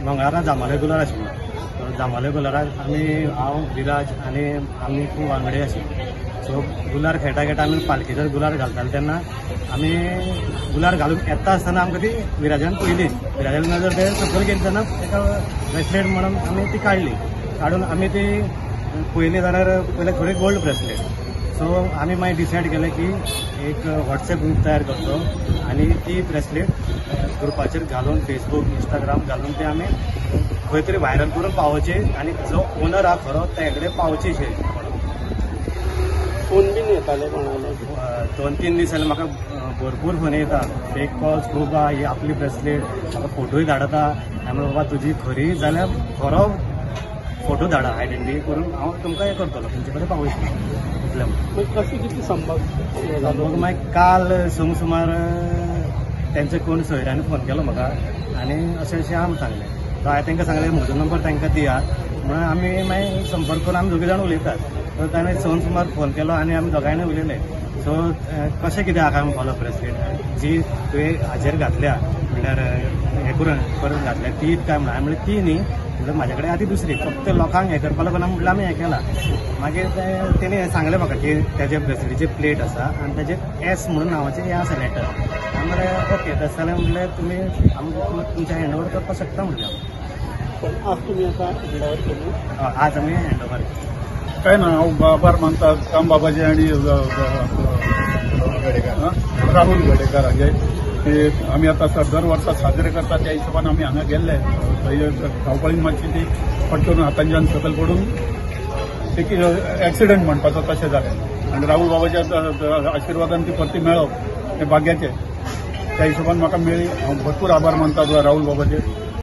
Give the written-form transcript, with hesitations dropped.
मंगळारा जांबावले गुलार आशिल्लो. जांबावले गुलाराक आमी, हांव, विराज आनी आमी खूब वांगडी आशिल्ले. सो गुलार खेळटा खेळटा आमी पालखेचेर गुलार घालताले तेन्ना आमी गुलार घालून येता आसतना आमकां ती विराजान पयली, विराजान नजर ते सकयल गेली तेन्ना ताका ब्रेसलेट म्हणून आमी ती काडली. काडून आमी ती पयली जाल्यार पयले थोडी गोल्ड ब्रेसलेट. सो आमी मागीर डिसायड केलें की एक व्हॉट्सएप ग्रूप तयार करचो आनी ती ब्रेसलेट ग्रुपाचेर घालून फेसबूक, इंस्टाग्राम घालून ते आमी खंय तरी व्हायरल करून पावोवचे आनी जो ओनर आहा खरो त्या कडेन पावची अशें. फोन बीन येताले कोणाले? 2-3 दीस जाले म्हाका भरपूर फोन येता, फेक कॉल्स खूब आहा, ही आपली ब्रेसलेट, म्हाका फोटोय धाडता. हांवें बाबा तुजी खरी जाल्यार खरो फोटो धाडा, आयडेंटिटी करून हांव तुमकां हें करतलो, तुमचे कडेन पावयतलो इतलें. कशें कितें संपर्क? मागीर काल संग सुमार तेंचे कोण सोयऱ्यांनी फोन केलो म्हाका आनी अशें अशें आहा म्हूण सांगलें. सो हांवें तांकां सांगलें म्हजो नंबर तांकां दियात म्हणून आमी मागीर संपर्क करून आमी दोगी जाण उलयतात. सो ताणें 6 सुमार फोन केलो आनी आमी दोगांयनी उलयले. सो कशें कितें आहा काय म्हणपालो, ब्रेसलेट जी तुवें हाजेर घातल्या म्हणल्यार हें करून परत घातल्या ती काय म्हणून. हांवें म्हणलें ती न्ही, म्हणल्यार म्हाज्या कडेन आहा ती दुसरी, फक्त लोकांक हें करपा लागून म्हटल्यार आमी हें केलां. मागीर तेणी सांगलें म्हाका की तेजे ब्रेसलेटीची प्लेट आसा आनी तेजेर एस म्हणून नांवाचें हें आसा लेटर. हांवें म्हणलें ओके, तशें जाल्यार म्हणलें तुमी आमकां तुमच्या हँड ओवर करपाक शकता म्हणलें. पण आज तुमी आतां हँड ओवर केली? आज आमी हँड ओवर केली. काय ना, हांव आभार मानता काम बाबाचे आनी राहुल गडेकर हांगे की आमी आतां दर वर्सा साजरे करता त्या हिशोबान आमी हांगा गेल्ले. धांवपळीन मातशी ती पट करून हातांच्यान सकयल पडून एक एक्सिडंट म्हणपाचो तशें जालें आनी राहुल बाबाच्या आशिर्वादान ती परती मेळप हें भाग्याचें. त्या हिशोबान म्हाका मेळ्ळी. हांव भरपूर आभार मानता राहुल बाबाचे.